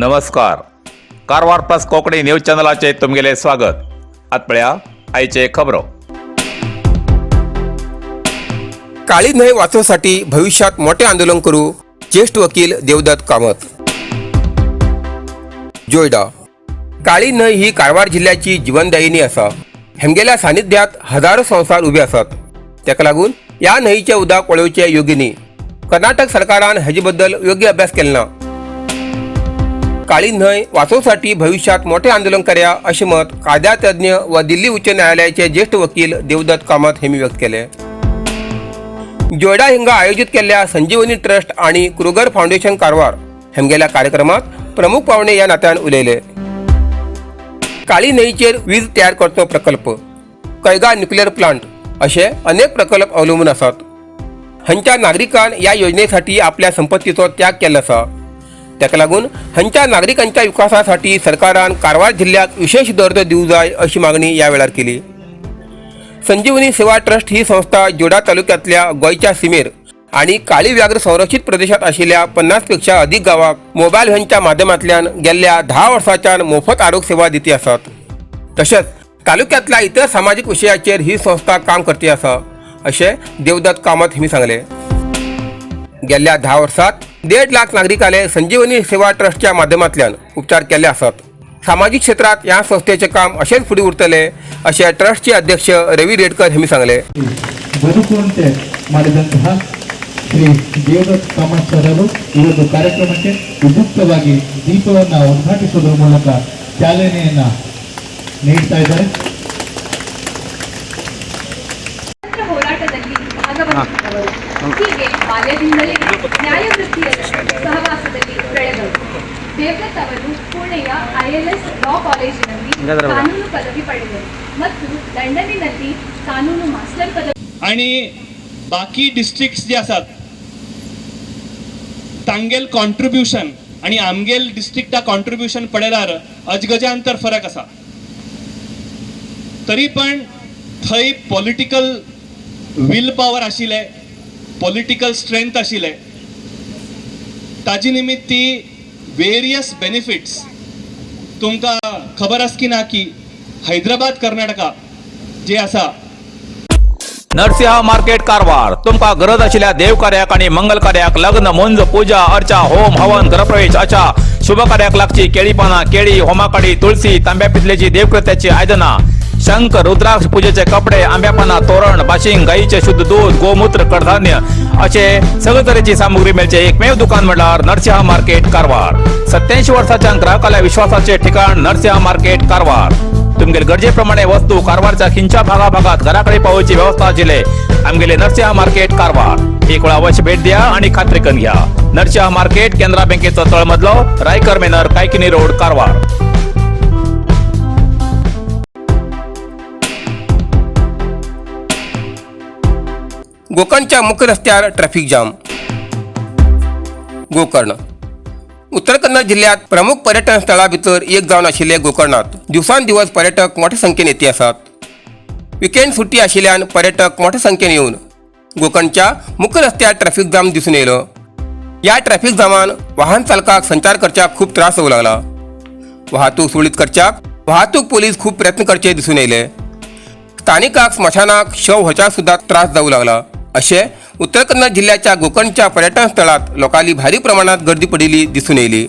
नमस्कार, Karwar plus Konkani news चॅनलाचे तुमगेले स्वागत. आत पळया आयचे खबरो. काळी न्हंय वाचोवसाठी भविष्यात मोठे आंदोलन करू, ज्येष्ठ वकील देवदत्त कामत. जोयडा. काळी न्हंय ही कारवार जिल्ह्याची जीवनदायिनी आसा. हेमगेल्या सानिध्यात हजारो संवसार उबे आसात. ताका लागून ह्या न्हंयचे उदक वळोवचे योग्य न्ही. कर्नाटक सरकारान हेजे बद्दल योग्य अभ्यास केलो ना. काळी न्हंय वाचोवसाठी भविष्यात मोठे आंदोलन करया, अशें मत कायदा तज्ञ व दिल्ली उच्च न्यायालयाचे ज्येष्ठ वकील देवदत्त कामत हेमी व्यक्त केले. जोयडा हिंगा आयोजित केल्ल्या संजीवनी ट्रस्ट आणि क्रुगर फाउंडेशन कारवार हेमगेल्या कार्यक्रमात प्रमुख पावणे या नात्यान उलयले. काळी न्हंयचेर वीज तयार करचो प्रकल्प, कैगा न्युक्लियर प्लांट असे अनेक प्रकल्प अवलंबून आसात. हंच्या नागरिकान या योजनेसाठी आपल्या संपत्तीचो त्याग केल्लो आसा. ताका लागून हंच्या नागरिकांच्या विकासासाठी सरकारान कारवार जिल्ह्याक विशेष दर्जो दिवंक जाय, अशी मागणी ह्या वेळार केली. संजीवनी सेवा ट्रस्ट ही संस्था जोडा तालुक्यातल्या गोंयच्या सीमेर आणि काळी व्याघ्र संरक्षित प्रदेशात आशिल्ल्या 50 पेक्षा अधिक गावाक मोबाईल व्हॅनच्या माध्यमांतल्यान गेल्ल्या 10 वर्सांच्यान मोफत आरोग्य सेवा दिती आसात. तशेंच तालुक्यातल्या इतर सामाजीक विशयाचेर ही संस्था काम करती आसा, अशें देवदत्त कामत हांणी सांगलें. गेल्ल्या 10 वर्सात 1.5 लाख नागरिकांले संजीवनी सेवा ट्रस्टच्या माध्यमांतल्यान उपचार केल्ले आसात. सामाजीक क्षेत्रात ह्या संस्थेचें काम अशेंच फुडें उरतलें, अशें ट्रस्टचे अध्यक्ष रवी रेडकर हांणी सांगलें. ಬದುಕುವಂತೆ ಮಾಡಿದಂತಹ ಶ್ರೀ ದೇವದತ್ ಕಾಮತ್ ಸರ್ ಅವರು ಈ ಒಂದು ಕಾರ್ಯಕ್ರಮಕ್ಕೆ ವಿದ್ಯುಕ್ತವಾಗಿ ದೀಪವನ್ನು ಉದ್ಘಾಟಿಸುವುದರ ಮೂಲಕ ಚಾಲನೆಯನ್ನ ನೀಡ್ತಾ ಇದ್ದಾರೆ. ಸ್ವಾತಂತ್ರ್ಯ ಹೋರಾಟದಲ್ಲಿ ಭಾಗವಹಿಸಿದವರು. ಹೀಗೆ ಬಾಲ್ಯದಿಂದಲೇ ನ್ಯಾಯವೃತ್ತಿಯ ಸಹವಾಸದಲ್ಲಿ ಬೆಳೆದರು. ದೇವದತ್ ಅವರು ಪುಣೆಯ ಐಎಲ್ಎಸ್ ಲಾ ಕಾಲೇಜಿನಲ್ಲಿ ಕಾನೂನು ಪದವಿ ಪಡೆದರು ಮತ್ತು ಲಂಡನ್ನಿನಲ್ಲಿ ಕಾನೂನು ಮಾಸ್ಟರ್ ಪದವಿ आणि बाकी डिस्ट्रिक्ट्स जे आसात तांगेल कॉन्ट्रिब्युशन आणि आमगेल डिस्ट्रिक्टा कॉन्ट्रिब्युशन पळयल्यार अजगजांतर फरक आसा. तरी पण थंय पॉलिटिकल will power आशिल्लें, पॉलिटिकल स्ट्रेंथ आशिल्लें, ताजे निमित्त वेरियस बेनिफिट्स. तुमकां खबर आसा की ना की हैदराबाद कर्नाटका जे आसा नरसिंहा मार्केट कारवार. तुमकां गरज आशिल्ल्या देव कार्याक आणि मंगल कार्याक, लग्न, मुंज, पूजा अर्चा, होम हवन, गृहप्रवेश अशा शुभ कार्याक लागची केळी पानां, केळी, होमाकाडी, तुळसी, तांब्या पितलेची देवकृत्याची आयदनां, शंख, रुद्राक्ष, पूजेचे कपडे, आंब्या पानां, तोरण, बाशिंग, गाईचे शुद्ध दूध, गोमूत्र, कडधान्य असे सगळे तरेची सामुग्री मेळचे एकमेव दुकान म्हणल्यार नरसिंहा मार्केट कारवार. 87 वर्साच्या ग्राहकाला विश्वासाचे ठिकाण नरसिंहा मार्केट कारवार. तुमगेले गरजेप्रमाणे वस्तू कारवारच्या खिंच्या भागाभागात घराकडे पावोवची व्यवस्था आशिल्ले आमगेले नरसिंहा मार्केट कारवार. एक वेळा अवश्य भेट द्या आणि खात्री करून घ्या. नरसिंहा मार्केट, केनरा बँकेचो तळमजलो, रायकर मेनर, कायकिनी रोड, कारवार. गोकर्णच्या मुख्य रस्त्यार ट्रॅफिक जाम. गोकर्ण. उत्तर कन्नड जिल्ह्यात प्रमुख पर्यटन स्थळां भितर एक जावन आशिल्ले गोकर्णात दिवसान दिवस पर्यटक मोठ्या संख्येन येती आसात. विकेंड सुट्टी आशिल्ल्यान पर्यटक मोठ्या संख्येन येवन गोकर्णच्या मुख्य रस्त्यार ट्रॅफिक जाम दिसून येयलो. ह्या ट्रॅफिक जामान वाहन चालकाक संचार करच्याक खूब त्रास जावंक लागला. वाहतूक सुरळीत करच्याक वाहतूक पोलीस खूब प्रयत्न करचे दिसून येयले. स्थानिकाक स्मशानाक शव व्हरच्याक सुद्दां त्रास जावंक लागला. अशें उत्तर कन्नड जिल्ह्याच्या गोकर्णच्या पर्यटन स्थळात लोकांनी भारी प्रमाणात गर्दी पडिल्ली दिसून येयली.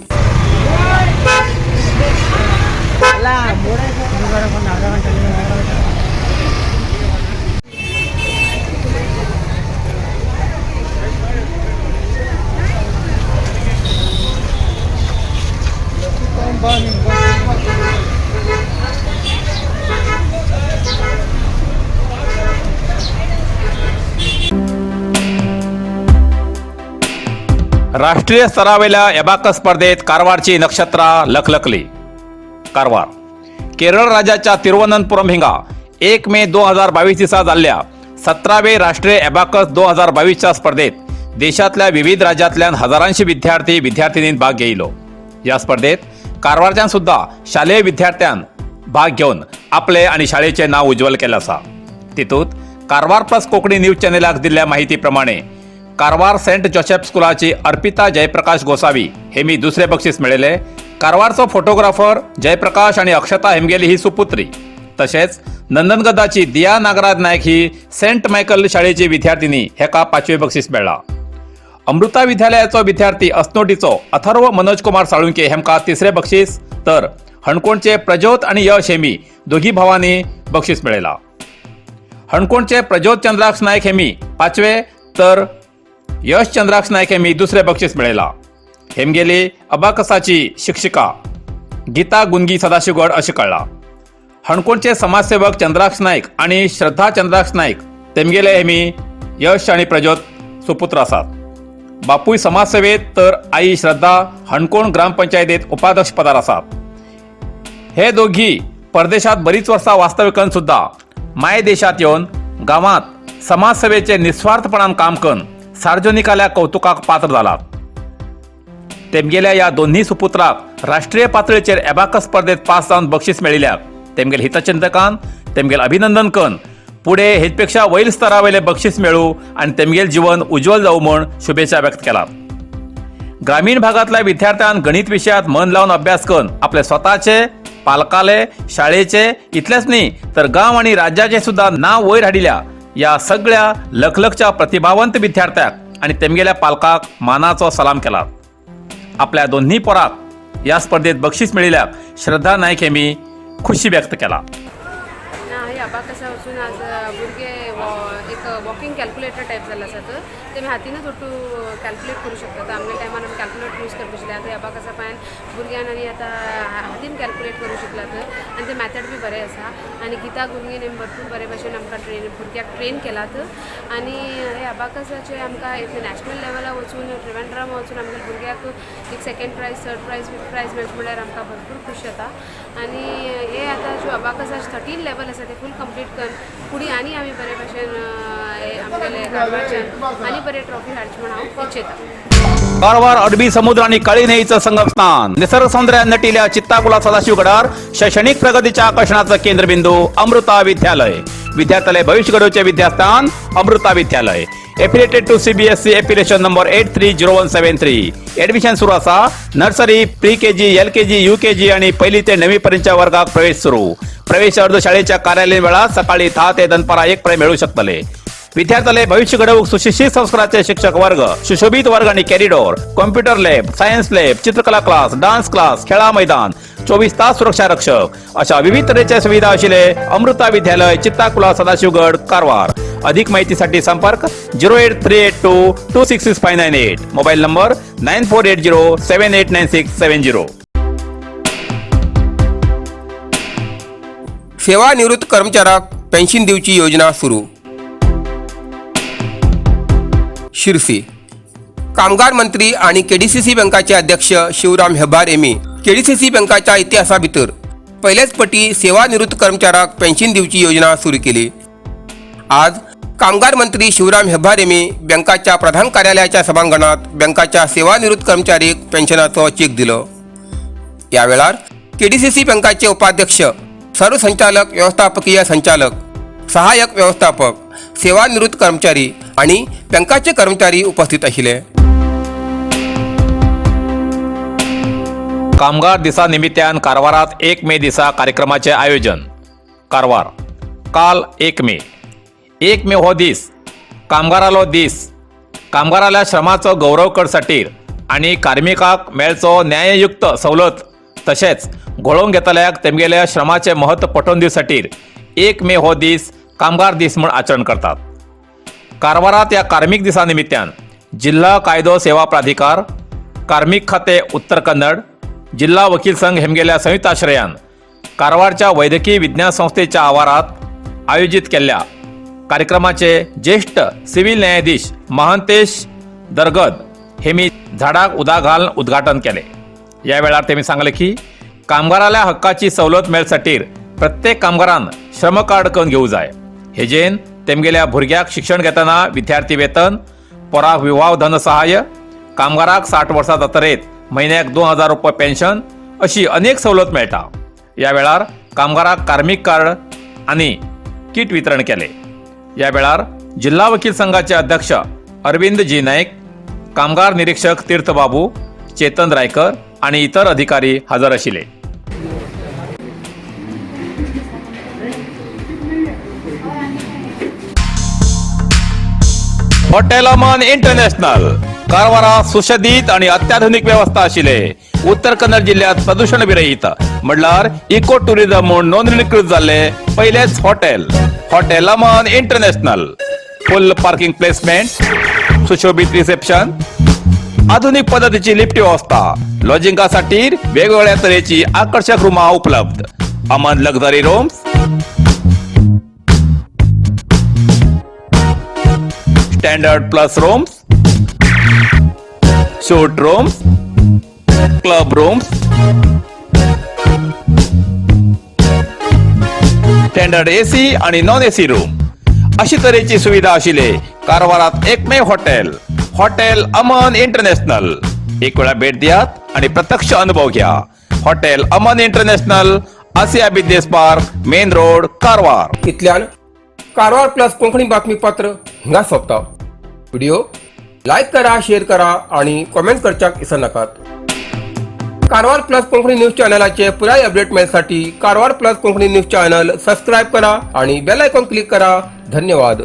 राष्ट्रीय स्तरावेल्या एबाकस स्पर्धेत कारवारची नक्षत्रा लखलखली. कारवार. केरळ राज्याच्या तिरुवनंतपुरम हिंगा 1 मे 2022 दिसा जाल्ल्या 17वे राष्ट्रीय एबाकस 2022च्या स्पर्धेत देशातल्या विविध राज्यांतल्यान हजारांशी विद्यार्थी विद्यार्थिनींनी भाग घेयलो. या स्पर्धेत कारवारच्यान सुद्धा शालेय विद्यार्थ्यान भाग घेवन आपले आणि शाळेचे नाव उज्ज्वल केलें आसा. तितूंत कारवार प्लस कोंकणी न्यूज चॅनलाक दिल्ल्या माहिती प्रमाणे कारवार सेंट जोसेफ स्कुलाची अर्पिता जयप्रकाश गोसावी हे मी दुसरे बक्षीस मेळयले. कारवारचो फोटोग्राफर जयप्रकाश आनी अक्षता हेमगेली ही सुपुत्री. तशेंच नंदनगदाची दिया नागराज नायक ही सेंट मायकल शाळेची विद्यार्थिनी हेका पांचवें बक्षीस मेळ्ळां. अमृता विद्यालयाचो विद्यार्थी अस्नोटीचो अथर्व मनोज कुमार साळुंके हेमकां तिसरें बक्षीस, तर हणकोणचे प्रज्योत आनी यश हेमी दोगी भावांनी बक्षीस मेळयलां. हणकोणचे प्रज्योत चंद्राक्ष नायक हेमी पांचवे, तर यश चंद्राक्ष नायक हेमी दुसरें बक्षीस मेळयलां. हेमगेली अबाकसाची शिक्षिका गीता गुंगी सदाशिवगड अशें कळ्ळां. हणकोणचे समाजसेवक चंद्राक्ष नायक आनी श्रद्धा चंद्राक्ष नायक तेमगेले हेमी यश आनी प्रज्योत सुपुत्र आसात. बापूय समाजसेवेत तर आई श्रद्धा हणकोण ग्रामपंचायतीत उपाध्यक्ष पदार आसात. हे दोघी परदेशात बरीच वर्सां वास्तव्य करून सुद्धा माय देशात येवन गांवांत समाजसेवेचे निस्वार्थपणान काम करून सार्वजनिकाल्या कौतुकाक पात्र जालात. तेमगेल्या ह्या दोन्ही सुपुत्राक राष्ट्रीय पातळीचेर एबाकस स्पर्धेत पास जावन बक्षीस मेळिल्ल्याक तेमगेल हितचिंतकान तेमगेल अभिनंदन करून पुढे हेच पेक्षा वयल स्तरावयले बक्षीस मेळू आनी तेमगेल जीवन उज्ज्वल जावं म्हूण शुभेच्छा व्यक्त केलात. ग्रामीण भागातल्या विद्यार्थ्यान गणित विशयात मन लावन अभ्यास करून आपले स्वताचे, पालकाले, शाळेचे इतलेच न्ही तर गांव आणि राज्याचे सुद्धा नाव वयर हाडिल्या या सगळ्या लखलखच्या प्रतिभावंत विद्यार्थ्याक आणि तेमगेल्या पालकाक मानाचो सलाम केला. आपल्या दोन्ही पोराक या स्पर्धेत बक्षीस मेळिल्ल्याक श्रद्धा नायक हेमी खुशी व्यक्त केला. ना, हे अबाकसा वचून आज भुरगे एक वॉकिंग कॅल्क्युलेटर टायप जाल्लो आसा, तर तेमी हातीनच ಒಟ್ಟು कॅल्क्युलेट करूं शकतात. आमगे टायमार आमी कॅल्क्युलेटर यूज करपाक आशिल्ले. आतां अबाकसा पायान भुरग्यान आनी आतां हातीन कॅल्क्युलेट करूं शकलात आनी ते मॅथड बी बरें आसा. आनी गीता गुंगीन भरपूर बरे भशेन आमकां ट्रेन, भुरग्याक ट्रेन केलात. आनी हे अबाकसाचे आमकां एक नॅशनल लेवलार वचून, त्रिवेंद्रम वचून आमगे भुरग्याक एक second prize, third prize, fifth prize मेळटा म्हणल्यार आमकां भरपूर खूश जाता. आनी हे आतां ज्यो अबाकसाचे 13 लेवल आसा ते फूल कंप्लीट करून फुडें आनी आमी बरे भशेन हे आमगेले कारवारच्यान आनी बरे ट्रॉफी हाडची म्हूण हांव इच्छिता. कारवार अरबी समुद्र आणि काळी न्हंयेचं संगमस्थान, निसर्ग सौंदर्यान नटिल्या चित्ताकुला सदाशिवगडार शैक्षणिक प्रगतीच्या आकर्षणाचं केंद्रबिंदू अमृता विद्यालय. विद्यार्थ्याले भविष्य घडवचे विद्यास्थान अमृता विद्यालय. Affiliated to CBSE, affiliation number 830173. Admission सुरू असा. Nursery, pre KG, LKG, UKG आणि पहिली ते नववी पर्यंतच्या वर्गात प्रवेश सुरू. प्रवेश अर्ज शाळेच्या कार्यालयीन वेळात सकाळी 10 ते दनपारा 1 पर्यंत मिळू शकतले. विद्यार्थ्याले भविष्य घडवूक सुशिक्षित संस्काराचे शिक्षक वर्ग, सुशोभित वर्ग आणि corridor, computer lab, science lab, चित्रकला क्लास, डान्स क्लास, खेळा मैदान, 24 तास सुरक्षा रक्षक अशा विविध तऱ्हेच्या सुविधा असलेले अमृता विद्यालय, चित्ताकुला, सदाशिवगड, कारवार. अधिक माहितीसाठी संपर्क 08382266598, mobile number 9480789670. सेवानिवृत्त कर्मचाऱ्याक पेन्शन दिवची योजना सुरू. शिरसी. कामगार मंत्री आणि केडीसीसी बँकाचे अध्यक्ष शिवराम हेब्बार यांनी केडीसीसी बँकाच्या इतिहासा भितर पहिलेच पटी सेवानिवृत्त कर्मचाऱ्याक पेन्शन दिवची योजना सुरू केली. आज कामगार मंत्री शिवराम हेब्बार यांनी बँकाच्या प्रधान कार्यालयाच्या सभांगणात बँकाच्या सेवानिवृत्त कर्मचारीक पेन्शनाचो चेक दिलो. या वेळार केडीसीसी बँकाचे उपाध्यक्ष, सर्वसंचालक, व्यवस्थापकीय संचालक, सहाय्यक व्यवस्थापक, सेवानिवृत्त कर्मचारी आणि बँकाचे कर्मचारी उपस्थित आशिल्ले. कामगार दिसा निमित्तान कारवारात 1 मे दिसा कार्यक्रमाचे आयोजन. कारवार. काल 1 मे. 1 मे हो दीस कामगारालो दीस. कामगाराल्या श्रमाचो गौरव करसाठी आनी कार्मिकाक मेळचो न्याययुक्त सवलत तशेंच घोळोवन घेतल्याक तेमगेल्या श्रमाचें म्हत्व पटोवन दिवसाठी 1 मे हो दीस कामगार दीस म्हूण आचरण करतात. कारवारात ह्या कार्मिक दिसा निमित्तान जिल्हा कायदो सेवा प्राधिकार, कार्मिक खाते उत्तर कन्नड, जिल्हा वकील संघ हेमगेल्या संयुक्त आश्रयान कारवारच्या वैद्यकीय विज्ञान संस्थेच्या आवारात आयोजित केल्ल्या कार्यक्रमाचे ज्येष्ठ सिव्हिल न्यायाधीश महंतेश दरगद हेमी झाडाक उदक घालून उद्घाटन केले. या वेळार तेमी सांगले की कामगाराल्या हक्काची सवलत मेळसाठी प्रत्येक कामगारान श्रम कार्ड करून घेवं जाय. हेजेन तेमगेल्या भुरग्याक शिक्षण घेतना विद्यार्थी वेतन, पोराक विवाह धनसहाय्य, कामगाराक 60 वर्सां जातरेत म्हयन्याक 2000 रुपये पेन्शन अशी अनेक सवलत मेळटा. या वेळार कामगाराक कार्मिक कार्ड आनी किट वितरण केले. या वेळार जिल्हा वकील संघाचे अध्यक्ष अरविंद जी नाईक, कामगार निरीक्षक तीर्थबाबू, चेतन रायकर. आनी इतर अधिकारी हजर आशिल्ले. हॉटेल अमन इंटरनॅशनल कारवारा सुशदीत आणि अत्याधुनिक व्यवस्था आशिल्ले उत्तर कन्नड जिल्ह्यात प्रदूषण विरहित म्हणल्यार इको टुरिझम म्हूण नोंदणीकृत जाल्ले पयलेच hotel, hotel Aman international. Full parking placement, सुशोभित रिसेप्शन, आधुनिक पद्धतीची लिफ्ट व्यवस्था, लॉजिंगासाठी वेगवेगळ्या तरेची आकर्षक रूमा उपलब्ध. Aman luxury rooms, standard plus rooms, suite rooms, club rooms, standard AC आणि नॉन एसी रूम अशी तरेची सुविधा आशिल्ले कारवारात एकमेव हॉटेल, हॉटेल अमन इंटरनॅशनल. एक वेळा भेट दियात आणि प्रत्यक्ष अनुभव घ्या. Hotel Aman international, Asia business park, main road, Karwar. इतल्यान कारवार प्लस कोंकणी बातमीपत्र हिंगा सोंपता. व्हिडिओ लायक करा, शेअर करा आणि कॉमेंट करच्याक विसरनाकात. कारवार प्लस कोंकणी न्यूज चॅनलाचे पुराय update मेळसाठी Karwar plus Konkani news channel subscribe करा आणि बेल आयकॉन क्लिक करा. धन्यवाद.